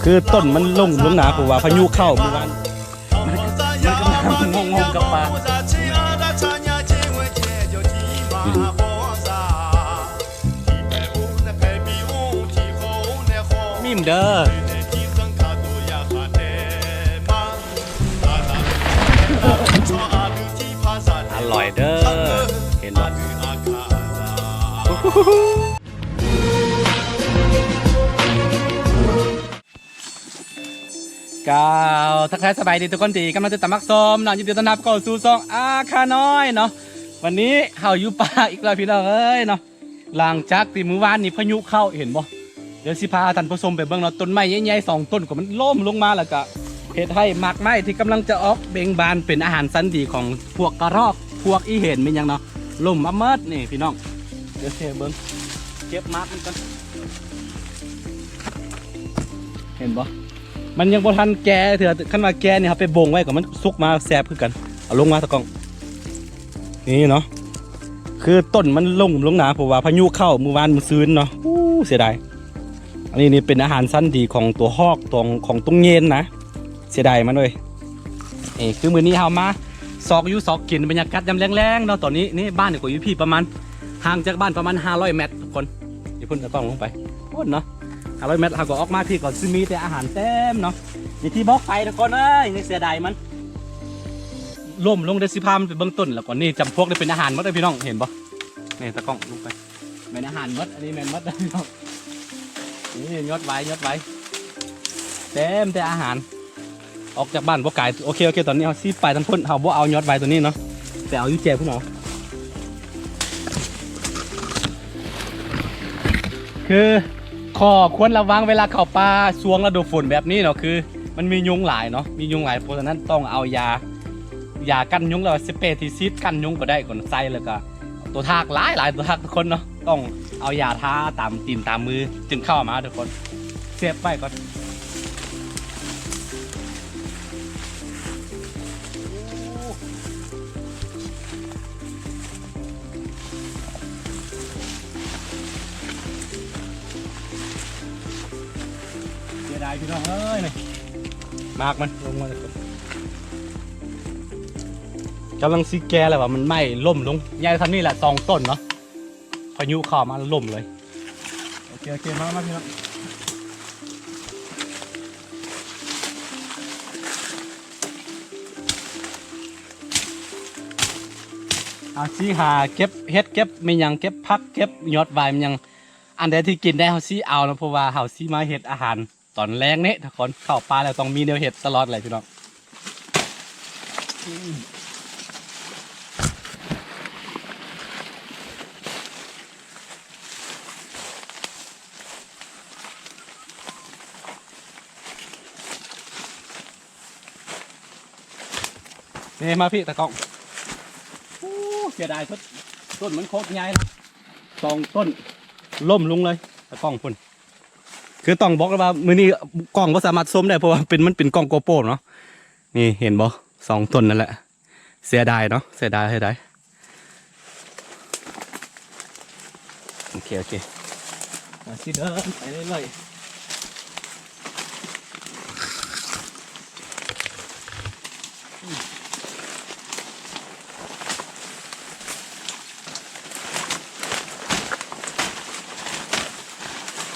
ຄືຕົ້ນມັນລົ້ມລົງນາ ເພາະວ່າພາຍຸເຂົ້າມື້ວານ ມັນກໍ ມັນກໍງົງໆກັບປ່າ. ມີມເດີ ອະລ່ອຍເດີ ເຫັນບໍ່? ກ່າວທັກທາຍສະບາຍດີທຸກຄົນທີ່ກຳລັງຕິດຕາມຮັບຊົມເນາະ, ຍິນດີຕ້ອນຮັບເຂົ້າສູ່ຊ່ອງອາຄານ້ອຍເນາະ. ວັນນີ້ເຮົາຢູ່ປ່າອີກແລ້ວພີ່ນ້ອງເອີຍເນາະ, ຫຼັງຈາກທີ່ມື້ວານນີ້ພາຍຸເຂົ້າ ເຫັນບໍ່? ດຽວຊິພາທ່ານຜູ້ຊົມໄປເບິ່ງເນາະ, ຕົ້ນໄມ້ໃຫຍ່ໆສອງຕົ້ນກໍມັນລົ້ມລົງມາ ແລ້ວກະເຮັດໃຫ້ໝາກໄມ້ທີ່ກຳລັງຈະອອກເບັ່ງບານເປັນອາຫານຊັ້ນດີຂອງພວກກະຮອກ ພວກອີເຫັນແມ່ນຫຍັງເນາະ ລົ້ມມາໝົດນີ້ພີ່ນ້ອງ. ດຽວຊິໃຫ້ເບິ່ງ ເກັບໝາກມັນກ່ອນ. ເຫັນບໍ່? ມັນຍັງບໍ່ທັນແກ່ເທື່ອ, ຄັນວ່າແກ່ນີ້ເຮົາໄປບົ່ງໄວ້ກໍມັນສຸກມາແຊບຄືກັນ. ເອົາລົງມາຕາກ້ອງ. ນີ້ເນາະ ຄືຕົ້ນມັນລົ້ມລົງນາ ເພາະວ່າພາຍຸເຂົ້າມື້ວານມື້ຊືນເນາະ. ໂອ້ ເສຍດາຍ. ອັນນີ້ນີ້ເປັນອາຫານຊັ້ນດີຂອງຕົວຮອກ ຂອງ ຂອງຕົງເງນນະ. ເສຍດາຍມັນເວີຍ. ນີ້ຄືມື້ນີ້ເຮົາມາຊອກຢູ່ຊອກກິນ ບັນຍາກາດຍາມແລງໆເນາະ. ຕອນນີ້ນີ້ບ້ານກໍຢູ່ພີ້ປະມານ ຫ່າງຈາກບ້ານປະມານຫ້າຮ້ອຍແມັດທຸກຄົນ. ຢູ່ພຸ້ນ ຕາກ້ອງລົງໄປພຸ້ນເນາະ ຫ້າຮ້ອຍແມັດ. ເຮົາກໍອອກມາພີ້ກໍຊິມີແຕ່ອາຫານເຕັມເນາະ. ມີທີ່ບໍ່ໄປທຸກຄົນເອີຍ, ນີ້ເສຍດາຍມັນ. ລົ້ມລົງ ດຽວຊິພາມັນໄປເບິ່ງຕົ້ນ ແລ້ວກໍນີ້ຈຳພວກໄດ້ເປັນອາຫານໝົດເດີພີ່ນ້ອງ. ເຫັນບໍ່? ນີ້ຕາກ້ອງລົງໄປ. ແມ່ນອາຫານໝົດ, ອັນນີ້ແມ່ນໝົດເດີພີ່ນ້ອງ. ນີ້ຍອດໄວ ຍອດໄວ ເຕັມແຕ່ອາຫານ. ອອກຈາກບ້ານບໍ່ໄກ. ໂອເຄ ໂອເຄ ຕອນນີ້ເຮົາຊິໄປທາງພຸ້ນ, ເຮົາບໍ່ເອົາຍອດໄວຕົວນີ້ເນາະ, ໄປເອົາຢູ່ແຈພຸ້ນເອົາ. ຄືຂໍ້ຄວນລະວັງເວລາເຂົ້າປ່າຊ່ວງລະດູຝົນແບບນີ້ເນາະ, ຄືມັນມີຍຸງຫຼາຍເນາະ, ມີຍຸງຫຼາຍ. ເພາະສະນັ້ນຕ້ອງເອົາຢາ ຢາກັນຍຸງ ຫຼືວ່າສະເປທີ່ສີດກັນຍຸງກໍໄດ້ ກໍໃສ່. ແລ້ວກໍຕົວທາກຫຼາຍໆ ຕົວທາກທຸກຄົນເນາະ. ຕ້ອງເອົາຢາທາຕາມຕີນຕາມມືຈຶ່ງເຂົ້າມາທຸກຄົນ. ເຊບໄວ້ກ່ອນ. ເສຍດາຍພີ່ນ້ອງເອີຍ ນີ້ໝາກມັນລົງມາ. ກຳລັງຊິແກ່ແລ້ວວ່າ ມັນໄມ້ລົ້ມລົງ ໃຫຍ່ສ່ຳນີ້ແຫຼະ ສອງຕົ້ນເນາະ. ພາຍຸເຂົ້າມາລົ້ມເລີຍ. ໂອເຄ ໂອເຄ ມາ ມາພີ່ນ້ອງ. ເຮົາຊິຫາເກັບເຫັດ ເກັບແມ່ນຫຍັງ ເກັບຜັກ ເກັບຍອດຫວາຍແມ່ນຫຍັງ, ອັນໃດທີ່ກິນໄດ້ເຮົາຊິເອົາເນາະ, ເພາະວ່າເຮົາຊິມາເຮັດອາຫານ ຕອນແລງນີ້ ທຸກຄົນ ເຂົ້າປ່າແລ້ວຕ້ອງມີແນວເຮັດຕະຫຼອດແຫຼະພີ່ນ້ອງ. ນີ້ມາພີ່ຕາກ້ອງ. ໂອ້ ເສຍດາຍ ຕົ້ນ ຕົ້ນມັນໂຄດໃຫຍ່ນະ ສອງຕົ້ນລົ້ມລົງເລີຍ ຕາກ້ອງພຸ້ນ. ຄືຕ້ອງບອກເລີຍວ່າມື້ນີ້ກ້ອງບໍ່ສາມາດຊູມໄດ້ ເພາະວ່າເປັນ ມັນເປັນກ້ອງໂກໂປຣເນາະ. ນີ້ເຫັນບໍ່ ສອງຕົ້ນນັ້ນແຫຼະ. ເສຍດາຍເນາະ ເສຍດາຍ ເສຍດາຍ. ໂອເຄ ໂອເຄ ເຮົາຊິເດີນໄປເລື້ອຍໆ.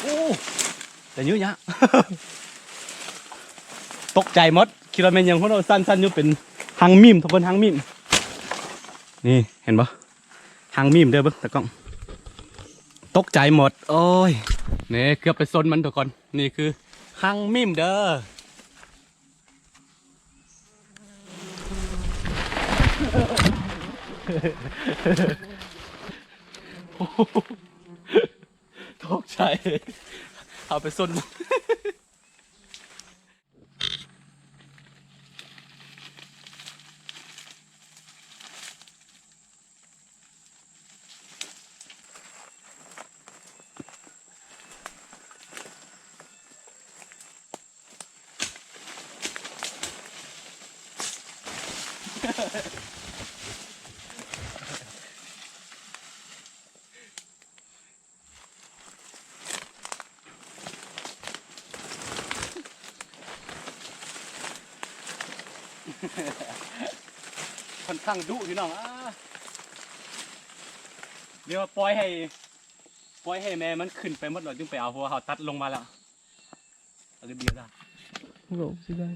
ໂອ້ ແຕ່ເຍອະຍະ ຕົກໃຈໝົດ ຄິດວ່າແມ່ນຫຍັງພຸ້ນເນາະ. ສັ້ນໆຢູ່ ເປັນຮັງມີມ ທຸກຄົນ ຮັງມີມ. ນີ້ເຫັນບໍ່ ຮັງມີມເດີ ເບິ່ງຕາກ້ອງ ຕົກໃຈໝົດ. ໂອ້ຍ ນີ້ເກືອບໄປຊົນມັນ ທຸກຄົນ. ນີ້ຄືຮັງມີມເດີ. ໂອ້ໂຫ ຕົກໃຈ ເອົາໄປຊົນ. ໂ ຂ້ອນຂ້າງດຸພີ່ນ້ອງ ອາ ດຽວວ່າປ່ອຍໃຫ້ ປ່ອຍໃຫ້ແມ່ມັນຂຶ້ນໄປໝົດແລ້ວຈຶ່ງໄປເອົາ ເພາະວ່າເຮົາຕັດລົງມາແລ້ວ ເອົາເບຍຊະ ໂອ້ ເສຍດາຍ.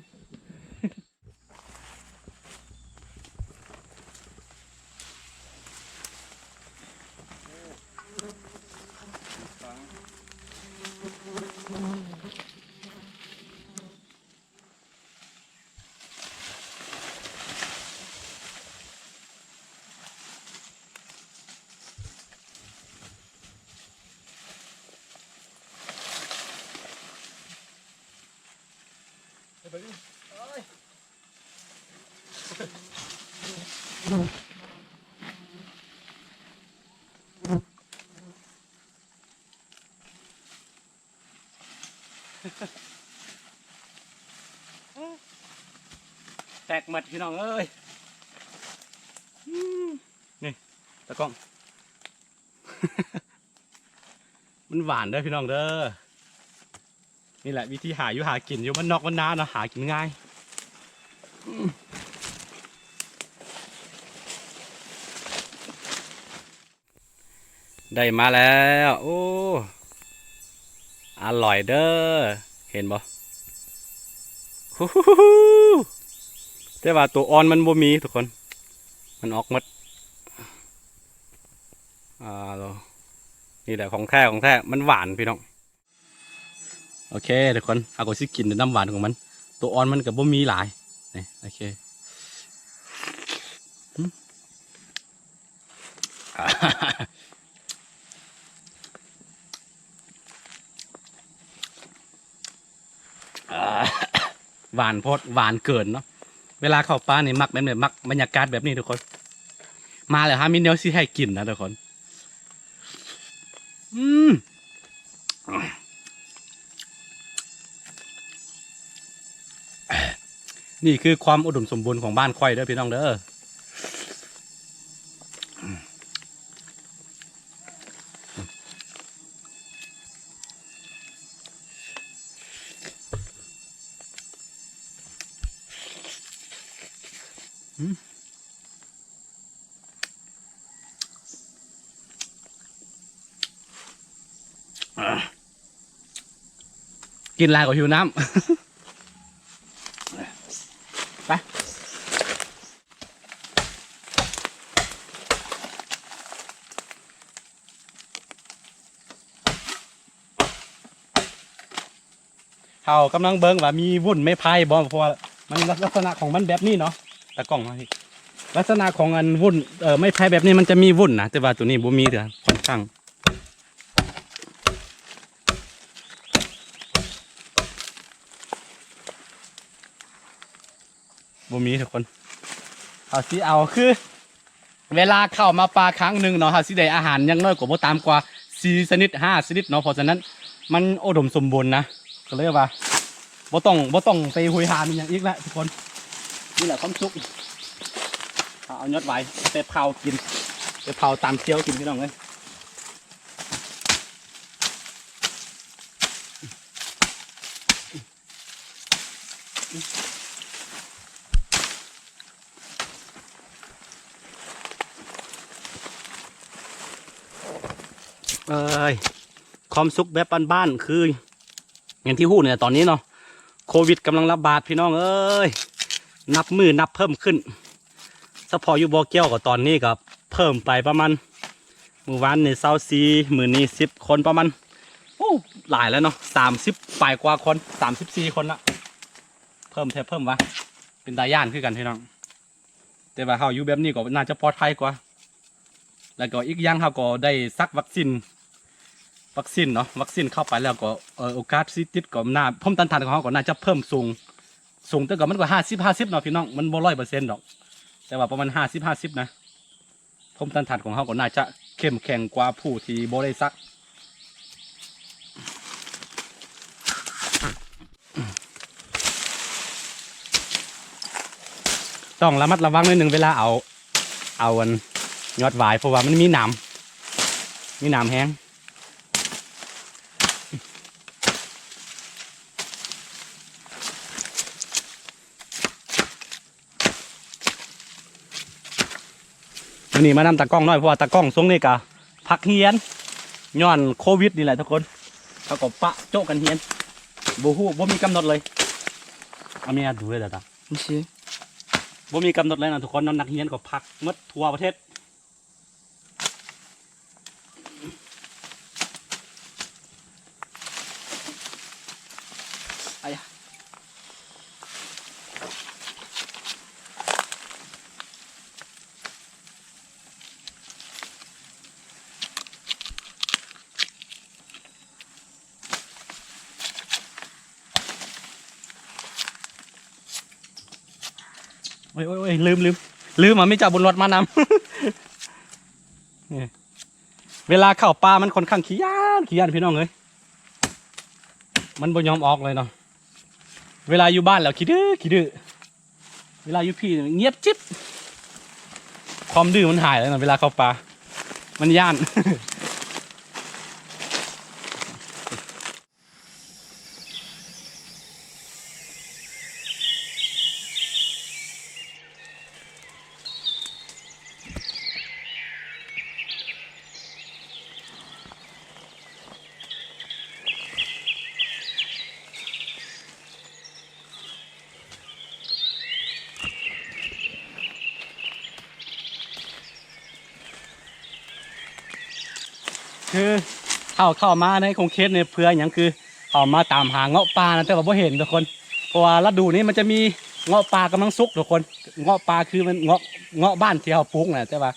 ແຕກໝົດພີ່ນ້ອງເອີຍ ອືມ ນີ້ ຕາກ້ອງ ມັນຫວານເດີພີ່ນ້ອງເດີ ນີ້ແຫຼະວິທີຫາຢູ່ຫາກິນ ຢູ່ບ້ານນອກບ້ານນາເນາະ ຫາກິນງ່າຍ ອືມ. ໄດ້ມາແລ້ວ ໂອ້ ອະລ່ອຍເດີ ເຫັນບໍ່ ແຕ່ວ່າຕົວອ່ອນມັນບໍ່ມີທຸກຄົນ ມັນອອກໝົດ ອ່າ ນີ້ແຫຼະຂອງແທ້ ຂອງແທ້ ມັນຫວານພີ່ນ້ອງ. ໂອເຄທຸກຄົນ ເຮົາກໍຊິກິນແຕ່ນ້ຳຫວານຂອງມັນ ຕົວອ່ອນມັນກໍບໍ່ມີຫຼາຍ ນີ້ ໂອເຄ ຫວານໂພດ ຫວານເກີນເນາະ ເວລາເຂົ້າປ່ານີ້ມັກແບບນີ້ ມັກບັນຍາກາດແບບນີ້ທຸກຄົນ ມາແລ້ວຫາມີແນວຊິໃຫ້ກິນນະທຸກຄົນ. ອືມ ນີ້ຄືຄວາມອຸດົມສົມບູນຂອງບ້ານຂ້ອຍເດີພີ່ນ້ອງເດີ. ກິນຫຼາຍກໍຫິວນ້ຳ ໄປ. ເຮົາກຳລັງເບິ່ງວ່າມີວຸ້ນໄມ້ໄຜ່ບໍ່ ເພາະວ່າມັນລັກສະນະຂອງມັນແບບນີ້ເນາະ ຕາກ້ອງມາພີ້ ລັກສະນະຂອງອັນວຸ້ນ ເອີ ໄມ້ໄຜ່ແບບນີ້ມັນຈະມີວຸ້ນນະ ແຕ່ວ່າໂຕນີ້ບໍ່ມີເທື່ອ ຂ້ອນຂ້າງບໍ່ມີທຸກຄົນ ເຮົາຊິເອົາຄື ເວລາເຂົ້າມາປ່າຄັ້ງໜຶ່ງເນາະ ເຮົາຊິໄດ້ອາຫານຢ່າງໜ້ອຍກໍບໍ່ຕ່ຳກວ່າສີ່ຊະນິດ ຫ້າຊະນິດເນາະ ເພາະສະນັ້ນມັນອຸດົມສົມບູນນະ ກໍເລີຍວ່າບໍ່ຕ້ອງ ບໍ່ຕ້ອງໄປຫຸຍຫາອີ່ຫຍັງອີກແລ້ວທຸກຄົນ. ນີ້ແຫຼະຄວາມສຸກ ເອົາຍອດຫວາຍໄປເຜົາກິນ ໄປເຜົາຕຳແຈ່ວກິນພີ່ນ້ອງເອີຍ. ເອີຍ ຄວາມສຸກແບບບ້ານໆ ຄື ຢ່າງທີ່ຮູ້ນີ້ແຫຼະ ຕອນນີ້ເນາະ ໂຄວິດກຳລັງລະບາດພີ່ນ້ອງເອີຍ ນັບມື້ນັບເພີ່ມຂຶ້ນ. ສະເພາະຢູ່ບໍ່ແກ້ວກໍຕອນນີ້ກໍເພີ່ມໄປປະມານ ມື້ວານນີ້ຊາວສີ່ ມື້ນີ້ສິບຄົນ ປະມານ ໂອ້ ຫຼາຍແລ້ວເນາະ ສາມສິບປາຍກວ່າຄົນ ສາມສິບສີ່ຄົນລະ ເພີ່ມແທ້ເພີ່ມວ່າ ເປັນຕາຢ້ານຄືກັນພີ່ນ້ອງ ແຕ່ວ່າເຮົາຢູ່ແບບນີ້ກໍໜ້າຈະປອດໄພກວ່າ ແລ້ວກໍອີກຢ່າງເຮົາກໍໄດ້ສັກວັກຊິນ ວັກຊິນເນາະ ວັກຊິນເຂົ້າໄປແລ້ວກໍ ເອີ ໂອກາດຊິຕິດກໍໜ້າ ພູມຕ້ານທານຂອງເຮົາກໍໜ້າຈະເພີ່ມສູງ ສູງແຕ່ກໍມັນກໍຫ້າສິບ ຫ້າສິບເນາະພີ່ນ້ອງ ມັນບໍ່ຮ້ອຍເປີເຊັນດອກ ແຕ່ວ່າປະມານຫ້າສິບ ຫ້າສິບນະ ພູມຕ້ານທານຂອງເຮົາກໍໜ້າຈະເຂັ້ມແຂງກວ່າຜູ້ທີ່ບໍ່ໄດ້ສັກ. ຕ້ອງລະມັດລະວັງໜ້ອຍໜຶ່ງເວລາເອົາ ເອົາອັນຍອດຫວາຍ ເພາະວ່າມັນມີໜາມ ມີໜາມແຮງ. ນີ້ມານຳຕາກ້ອງນ້ອຍ ເພາະວ່າຕາກ້ອງຊ່ວງນີ້ກະພັກຮຽນ ຍ້ອນໂຄວິດນີ້ແຫຼະທຸກຄົນ ເຂົາກໍປະໂຈະກັນຮຽນ ບໍ່ຮູ້ ບໍ່ມີກຳນົດເລີຍ. ເອົາແມ່ດູເລີຍຕາ ນີ້ຊິ ບໍ່ມີກຳນົດເລີຍນະທຸກຄົນເນາະ ນັກຮຽນກໍພັກໝົດທົ່ວປະເທດ. ໂອ້ຍ ໂອ້ຍ ໂອ້ຍ ລືມ ລືມ ລືມວ່າມີເຈົ້າບຸນຫຼອດມານຳ. ນີ້ ເວລາເຂົ້າປ່າມັນຂ້ອນຂ້າງຂີ້ຢ້ານ ຂີ້ຢ້ານພີ່ນ້ອງເອີຍ ມັນບໍ່ຍອມອອກເລີຍເນາະ. ເວລາຢູ່ບ້ານແລ້ວຂີ້ດື້ ຂີ້ດື້ ເວລາຢູ່ພີ້ນີ້ງຽບຈິບ ຄວາມດື້ມັນຫາຍແລ້ວເນາະ ເວລາເຂົ້າປ່າ ມັນຢ້ານ. ຄືເຮົາເຂົ້າມາໃນຂົງເຂດນີ້ເພື່ອຫຍັງ? ຄືເຮົາມາຕາມຫາເງາະປ່ານະ ແຕ່ວ່າບໍ່ເຫັນທຸກຄົນ ເພາະວ່າລະດູນີ້ມັນຈະມີເງາະປ່າກຳລັງສຸກທຸກຄົນ. ເງາະປ່າຄືມັນເງາະ ເງາະບ້ານທີ່ເຮົາປູກນະ ແຕ່ວ່າ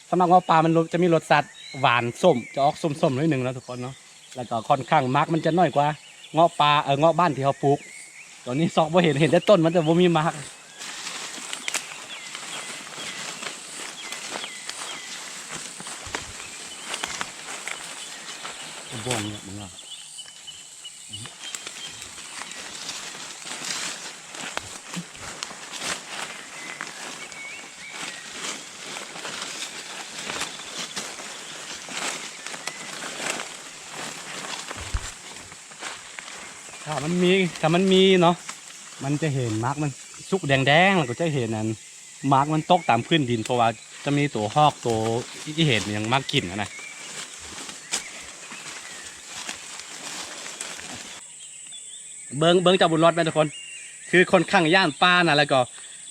ສຳລັບເງາະປ່າມັນ ຈະມີລົດຊາດຫວານສົ້ມ ຈະອອກສົ້ມໆໜ້ອຍໜຶ່ງເນາະທຸກຄົນເນາະ. ແລ້ວກໍຂ້ອນຂ້າງໝາກມັນຈະໜ້ອຍກວ່າເງາະປ່າ ເອີ ເງາະບ້ານທີ່ເຮົາປູກ. ຕອນນີ້ຊອກບໍ່ເຫັນ ເຫັນແຕ່ຕົ້ນມັນ ແຕ່ບໍ່ມີໝາກ. ຖ້າມັນມີ ຖ້າມັນມີເນາະ ມັນຈະເຫັນໝາກມັນສຸກແດງໆ ແລ້ວກໍຈະເຫັນອັນ ໝາກມັນຕົກຕາມພື້ນດິນ ເພາະວ່າຈະມີໂຕຮອກ ໂຕອີເຫັນຫຍັງມາກິນຫັ້ນນະ. ເບິ່ງ ເບິ່ງເຈົ້າບຸນຫຼອດແມ່ນທຸກຄົນ ຄືຂ້ອນຂ້າງຢ້ານປ່ານະ ແລ້ວກໍ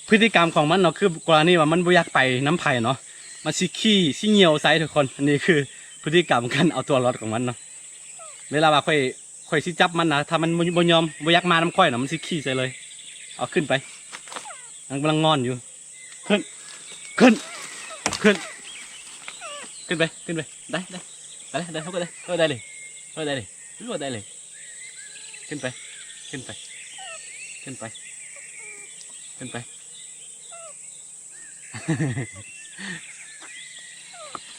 ພຶດຕິກຳຂອງມັນເນາະ ຄືກໍລະນີວ່າມັນບໍ່ຢາກໄປນຳໃຜເນາະ ມັນຊິຂີ້ຊິຍ່ຽວໃສ່ທຸກຄົນ. ອັນນີ້ຄືພຶດຕິກຳການເອົາຕົວລອດຂອງມັນເນາະ. ເວລາວ່າຂ້ອຍ ຂ້ອຍຊິຈັບມັນນະ ຖ້າມັນບໍ່ ບໍ່ຍອມ ບໍ່ຢາກມານຳຂ້ອຍນະ ມັນຊິຂີ້ໃສ່ເລີຍ. ເອົາຂຶ້ນໄປ ມັນກຳລັງງອນຢູ່. ຂຶ້ນ ຂຶ້ນ ຂຶ້ນ ຂຶ້ນໄປ ຂຶ້ນໄປ ໄດ້ ໄດ້ ໄດ້ ໄດ້ ໄດ້ ໄດ້ ໄດ້ເລີຍ ໄດ້ເລີຍ ໄດ້ເລີຍ ໄດ້ເລີຍ ຂຶ້ນໄປ ຂຶ້ນໄປ ຂຶ້ນໄປ ຂຶ້ນໄປ.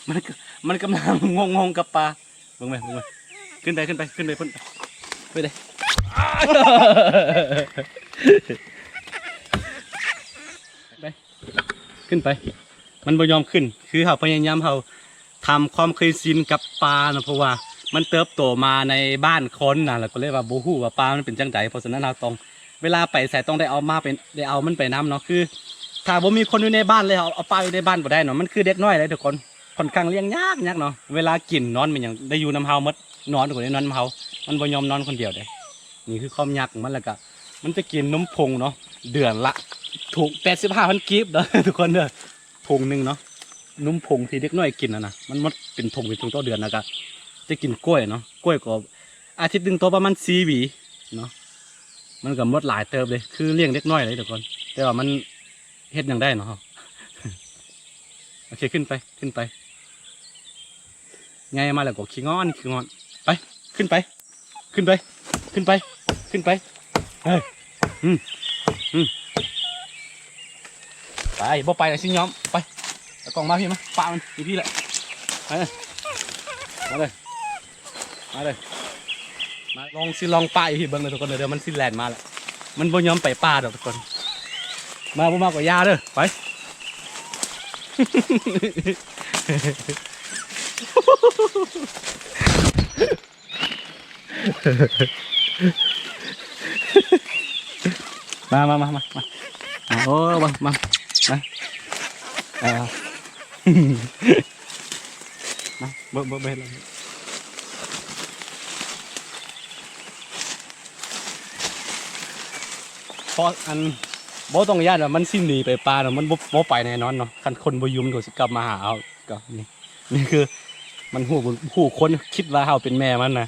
ມັນກະ ມັນກຳລັງງົງໆກັບປ່າ. ເບິ່ງແມະ ເບິ່ງແມະ ຂຶ້ນໄປ ຂຶ້ນໄປ ຂຶ້ນໄປພຸ້ນ ຂຶ້ນໄປ ໄປ ຂຶ້ນໄປ. ມັນບໍ່ຍອມຂຶ້ນ ຄືເຮົາພະຍາຍາມ ເຮົາທຳຄວາມເຄີຍຊິນກັບປ່ານະ ເພາະວ່າມັນເຕີບໂຕມາໃນບ້ານຄົນນະ ແລ້ວກໍເລີຍວ່າບໍ່ຮູ້ວ່າປ່າມັນເປັນຈັ່ງໃດ. ເພາະສະນັ້ນເຮົາຕ້ອງ ເວລາໄປໃສຕ້ອງໄດ້ເອົາມາໄປ ໄດ້ເອົາມັນໄປນຳເນາະ. ຄືຖ້າບໍ່ມີຄົນຢູ່ໃນບ້ານເລີຍ ເຮົາເອົາປ່າຢູ່ໃນບ້ານບໍ່ໄດ້ເນາະ ມັນຄືເດັກນ້ອຍເດ້ທຸກຄົນ. ຂ້ອນຂ້າງລ້ຽງຍາກ ຍາກເນາະ ເວລາກິນນອນແມ່ນຫຍັງໄດ້ຢູ່ນຳເຮົາໝົດ ນອນກໍໄດ້ນອນນຳເຮົາ ມັນບໍ່ຍອມນອນຄົນດຽວເດ້. ນີ້ຄືຄວາມຍາກຂອງມັນ ແລ້ວກະມັນຈະກິນນົມຜົງເນາະ ເດືອນລະຖົງແປດສິບຫ້າພັນກີບເດີທຸກຄົນເດີ ຖົງໜຶ່ງເນາະ. ນົມຜົງທີ່ເດັກນ້ອຍກິນຫັ້ນນະ ມັນໝົດເປັນຖົງເປັນຖົງຕໍ່ເດືອນ. ແລ້ວກະຈະກິນກ້ວຍເນາະ ກ້ວຍກໍອາທິດໜຶ່ງໂຕປະມານສີ່ຫວີເນາະ. ມັນກໍໝົດຫຼາຍເຕີບເດ້ ຄືລ້ຽງເດັກນ້ອຍເດ້ທຸກຄົນ ແຕ່ວ່າມັນເຮັດຫຍັງໄດ້ເນາະ. ໂອເຄ ຂຶ້ນໄປ ຂຶ້ນໄປ ໃຫຍ່ມາແລ້ວກໍຂີ້ງອນ ຂີ້ງອນ. ໄປ ຂຶ້ນໄປ ຂຶ້ນໄປ ຂຶ້ນໄປ ຂຶ້ນໄປ. ເອີ ອືມ ອືມ ໄປ ບໍ່ໄປລະຊິຍອມ. ໄປ ເອົາກ້ອງມາພີ້ມາ ປະມັນຢູ່ພີ້ແຫຼະ. ມາເລີຍ ມາເລີຍ ມາເລີຍ ມາລອງ ຊິລອງປະອີກທີເບິ່ງເດີທຸກຄົນເດີ ມັນຊິແລ່ນມາແລ້ວ. ມັນບໍ່ຍອມໄປປ່າດອກທຸກຄົນ. ມາ ບໍ່ມາກໍຢ່າເດີ ໄປ. ມາ ມາ ມາ ມາ ມາ ໂອ້ ມາ ມາ ມາ ເອີ. ມາ ເບິ່ງ ເບິ່ງ ເບິ່ງ ເຫັນແລ້ວ ເພາະອັນ ບໍ່ຕ້ອງຢ້ານວ່າມັນຊິໜີໄປປ່ານະ ມັນບໍ່ ບໍ່ໄປແນ່ນອນເນາະ ຄັນຄົນບໍ່ຢູ່ມັນກໍຊິກັບມາຫາເຮົາ ກໍນີ້ ນີ້ຄືມັນຮູ້ ຮູ້ຄົນຄິດວ່າເຮົາເປັນແມ່ມັນນະ.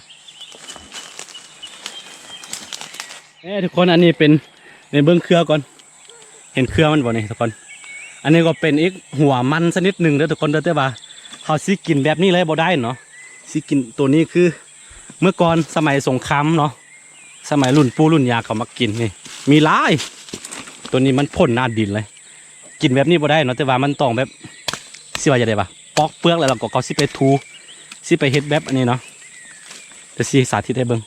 ເອີ ທຸກຄົນ ອັນນີ້ເປັນ ນີ້ເບິ່ງເຄືອກ່ອນ ເຫັນເຄືອມັນບໍ່ນີ້ທຸກຄົນ? ອັນນີ້ກໍເປັນອີກຫົວມັນຊະນິດໜຶ່ງເດີທຸກຄົນເດີ ແຕ່ວ່າເຮົາຊິກິນແບບນີ້ເລີຍບໍ່ໄດ້ເນາະ ຊິກິນໂຕນີ້ຄືເມື່ອກ່ອນສະໄໝສົງຄາມເນາະ ສະໄໝລຸ້ນປູ່ລຸ້ນຍ່າເຂົາມາກິນນີ້ ມີຫຼາຍ ໂຕນີ້ມັນພົ້ນໜ້າດິນເລີຍ ກິນແບບນີ້ບໍ່ໄດ້ເນາະ ແຕ່ວ່າມັນຕ້ອງແບບ ຊິວ່າຈັ່ງໃດວະ ປອກເປືອກແລ້ວ ແລ້ວກໍເຂົາຊິໄປຖູ ຊິໄປເຮັດແບບອັນນີ້ເນາະ ດຽວຊິສາທິດໃຫ້ເບິ່ງ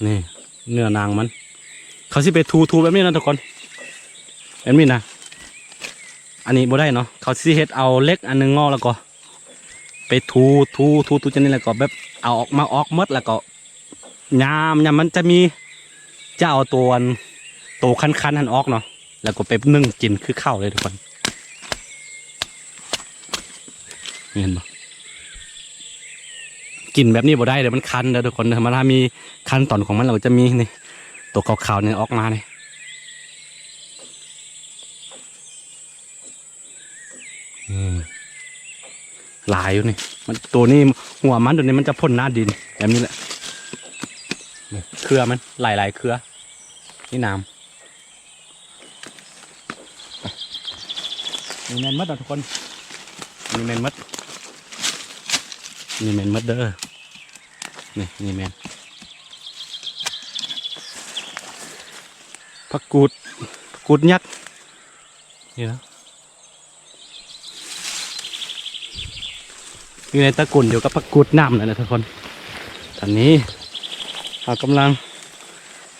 ນີ້ ເນື້ອໜັງມັນ ເຂົາຊິໄປຖູ ຖູແບບນີ້ນະທຸກຄົນ ແບບນີ້ນະ ອັນນີ້ບໍ່ໄດ້ເນາະ ເຂົາຊິເຮັດເອົາເຫຼັກອັນໜຶ່ງງໍ ແລ້ວກໍໄປຖູ ຖູ ຖູ ຖູຈັ່ງນີ້ ແລ້ວກໍແບບເອົາອອກມາອອກໝົດ ແລ້ວກໍ ຍາມ ຍາມມັນຈະມີ ຈະເອົາໂຕອັນ ໂຕຄັນໆຫັ້ນອອກເນາະ ແລ້ວກໍໄປໜຶ້ງກິນຄືເຂົ້າເລີຍທຸກຄົນ ເຫັນບໍ່? ກິນແບບນີ້ບໍ່ໄດ້ເດີ ມັນຄັນເດີທຸກຄົນເດີ ມັນມີຂັ້ນຕອນຂອງມັນ ແລ້ວກໍຈະມີນີ້ ໂຕຂາວໆນີ້ອອກມານີ້. ອືມ ຫຼາຍຢູ່ນີ້ ມັນ ໂຕນີ້ ຫົວມັນໂຕນີ້ມັນຈະພົ້ນໜ້າດິນແບບນີ້ແຫຼະ ນີ້ ເຄືອມັນຫຼາຍໆເຄືອ ນີ້ໜາມ ນີ້ແມ່ນໝົດເນາະທຸກຄົນ ນີ້ແມ່ນໝົດ ນີ້ແມ່ນໝົດເດີ ນີ້ ນີ້ແມ່ນ ຜັກກູດ ຜັກກູດຍັກ ນີ້ນະ ຢູ່ໃນຕະກຸນດຽວກັບຜັກກູດນ້ຳນັ້ນແຫຼະທຸກຄົນ. ຕອນນີ້ເຮົາກຳລັງ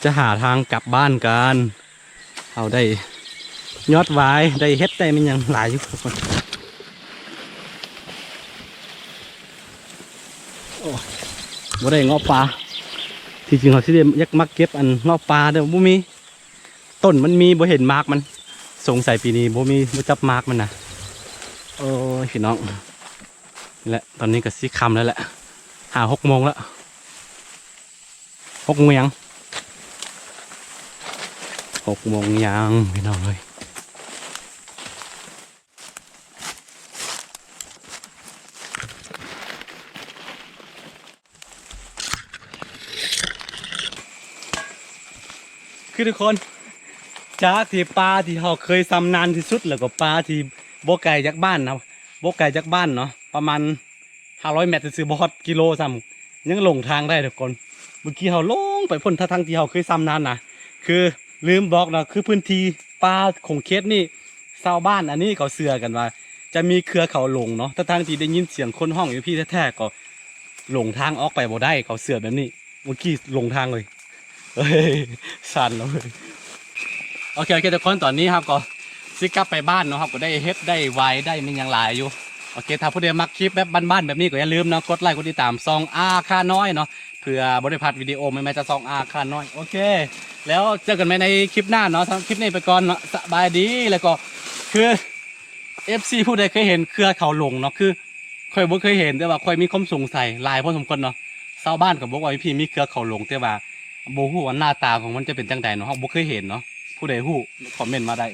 ຈະຫາທາງກັບບ້ານກັນ. ເຮົາໄດ້ຍອດຫວາຍ ໄດ້ເຫັດ ໄດ້ແມ່ນຫຍັງຫຼາຍຢູ່ທຸກຄົນ. ໂອ້ ບໍ່ໄດ້ເງາະປ່າ. ທີ່ຈິງເຮົາຊິໄດ້ ຢາກມາເກັບອັນເງາະປ່າ ແຕ່ວ່າບໍ່ມີ. ຕົ້ນມັນມີ ບໍ່ເຫັນໝາກມັນ. ສົງໄສປີນີ້ບໍ່ມີ ບໍ່ຈັບໝາກມັນນະ. ໂອ້ຍ ພີ່ນ້ອງ ນີ້ແຫຼະ ຕອນນີ້ກໍຊິຄ່ຳແລ້ວແຫຼະ ຫ້າຫົກໂມງແລ້ວ ຫົກໂມງຍັງ ຫົກໂມງຍັງ ພີ່ນ້ອງເອີຍ. ຄືທຸກຄົນ ຈາກທີ່ປ່າທີ່ເຮົາເຄີຍຊຳນານທີ່ສຸດ ແລ້ວກໍປ່າທີ່ບໍ່ໄກຈາກບ້ານນະ ບໍ່ໄກຈາກບ້ານເນາະ ປະມານຫ້າຮ້ອຍແມັດຊື່ໆ ບໍ່ຮອດກິໂລຊ້ຳ ຍັງຫຼົງທາງໄດ້ທຸກຄົນ. ເມື່ອກີ້ເຮົາຫຼົງໄປພຸ້ນ ທັງໆທີ່ເຮົາເຄີຍຊຳນານນະ ຄືລືມບອກເນາະ ຄືພື້ນທີ່ປ່າຂົງເຂດນີ້ ຊາວບ້ານອັນນີ້ເຂົາເຊື່ອກັນວ່າ ຈະມີເຄືອເຂົາຫຼົງເນາະ ທັງໆທີ່ໄດ້ຍິນສຽງຄົນຮ້ອງຢູ່ພີ້ແທ້ໆ ກໍຫຼົງທາງອອກໄປບໍ່ໄດ້ ເຂົາເຊື່ອແບບນີ້. ເມື່ອກີ້ຫຼົງທາງເລີຍ ເອີຍ ສັ່ນເລີຍ. ໂອເຄ ໂອເຄ ທຸກຄົນ ຕອນນີ້ເຮົາກໍຊິກັບໄປບ້ານເນາະ ເຮົາກໍໄດ້ເຫັດ ໄດ້ຫວາຍ ໄດ້ແມ່ນຫຍັງຫຼາຍຢູ່. ໂອເຄ ຖ້າຜູ້ໃດມັກຄລິບແບບບ້ານໆແບບນີ້ ກໍຢ່າລືມເນາະ ກົດໄລກ໌ ກົດຕິດຕາມຊ່ອງອາຄານ້ອຍເນາະ ເພື່ອບໍ່ໄດ້ພາດວິດີໂອໃໝ່ໆຈາກຊ່ອງອາຄານ້ອຍ. ໂອເຄ ແລ້ວເຈີກັນໃໝ່ໃນຄລິບໜ້າເນາະ. ສຳລັບຄລິບນີ້ໄປກ່ອນເນາະ ສະບາຍດີ. ແລ້ວກໍຄື ເອັຟຊີ ຜູ້ໃດເຄີຍເຫັນເຄືອເຂົາຫຼົງເນາະ ຄືຂ້ອຍບໍ່ເຄີຍເຫັນ ແຕ່ວ່າຂ້ອຍມີຄວາມສົງໄສຫຼາຍພໍສົມຄວນເນາະ. ຊາວບ້ານກໍບອກວ່າ ພີ່ ມີເຄືອເຂົາຫຼົງ ແຕ່ວ່າບໍ່ຮູ້ວ່າໜ້າຕາຂອງມັນຈະເປັນຈັ່ງໃດເນາະ ເຮົາບໍ່ເຄີຍເຫັນເນາະ. ຜູ້ໃດຮູ້ຄອມເມັນມາໄດ້.